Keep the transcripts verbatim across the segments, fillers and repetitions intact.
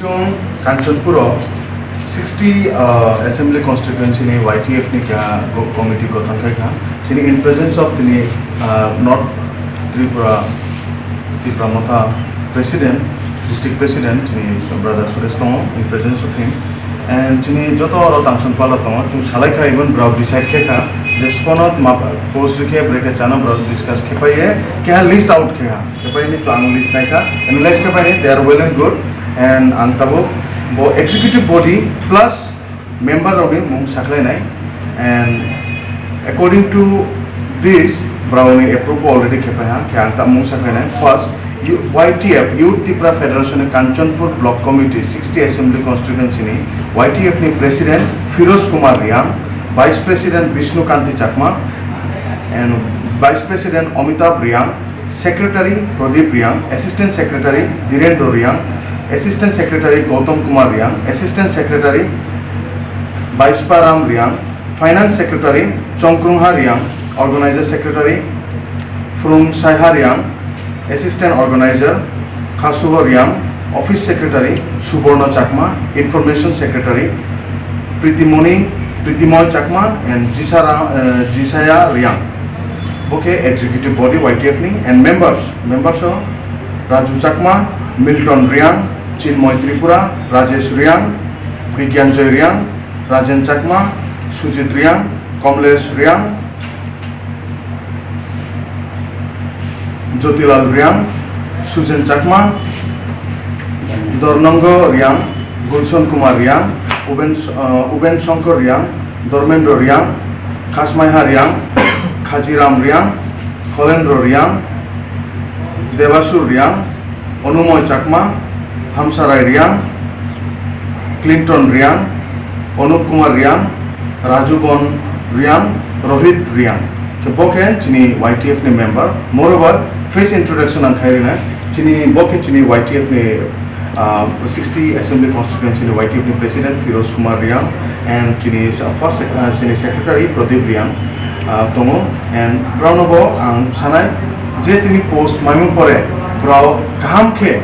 Chwng Kanchanpuro sixty, uh, Assembly Constituency ni Y T F ni keha go-, committee gothon khai kha. Chini in presence of tini, uh, North Tripura, Tipra Motha President, District President, chini brother Suresh tongo, in presence of him. And chini joto oro tangson pala tongo, chwng salai kha, even brao decide khe kha, je spono ma post rikhe, brekhe chana brao discuss khe pai ye, keha list out khe kha. Khe pai ni chwng list nai kha, and list khe pai ni, they are well and good, and ang tabuk bo executive body plus member rokni mung saklai nai, and according to this, brao ni approve already khe pai ha, khe ang ta mung saklai nai. First, Y T F, Youth Tipra Federation ni Kanchanpur Block Committee, sixty Assembly Constituency ni Y T F ni President Firoz Kumar Riang, Vice President Bishnu Kanti Chakma, and Vice President Amitabh Riang, Secretary Pradip Riang, Assistant Secretary Dhirendra Riang, Assistant Secretary Gautam Kumar Riang, Assistant Secretary Baisparam Riang, Finance Secretary Chongkrungha Riang, Organizer Secretary Phrung Saiha Riang, Assistant Organizer Khasuho Riang, Office Secretary Suborno Chakma, Information Secretary Pritimoni, Pritimoy Chakma and Jisara, uh, Jisaya Riang. Bo khe executive body Y T F ni and members, members o Raju Chakma, Milton Riang, Chinmoy Tripura, Rajesh Riang, Bigyan Joy Riang, Rajen Chakma, Sujit Riang, Komlesh Riang, Jyotilal Riang, Sujen Chakma, Dornongo Riang, Gulson Kumar Riang, Uben, uh, Uben Shankar Riang, Dormendro Riang, Khasmaiha Riang, Khajiram Riang, Kholendro Riang, Debasur Riang, Onumoy Chakma, Hamsarai Riang, Clinton Riang, Anup Kumar Riang, Raju Bon Riang, Rohit Riang. Khe bo khe chini Y T F ni member. Moreover, face introduction ang khai rina. Chini bo khe chini Y T F ni, ah, sixty Assembly Constituency ni Y T F ni President Firoz Kumar Riang and chini sa-, first sec-, ah, chini Secretary Pradip Riang, ah, tongo. And brao no bo ang sanai je tini post maimung pore brao kaham khe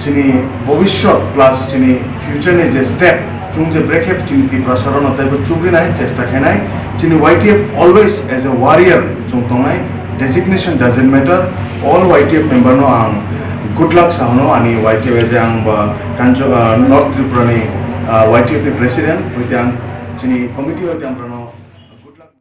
chini bobishyot plus chini future ni je step, chwng je brekhe chini Tiprasa rok no teibo chubrinai chesta khainai. Chini Y T F always as a warrior chwng tongnai. Designation doesn't matter. All Y T F member no ang good luck sa hwno ani Y T F as a ang ba Kancho-, ah, North Tripura ni, ah, Y T F ni president hoite ang chini committee hoite ang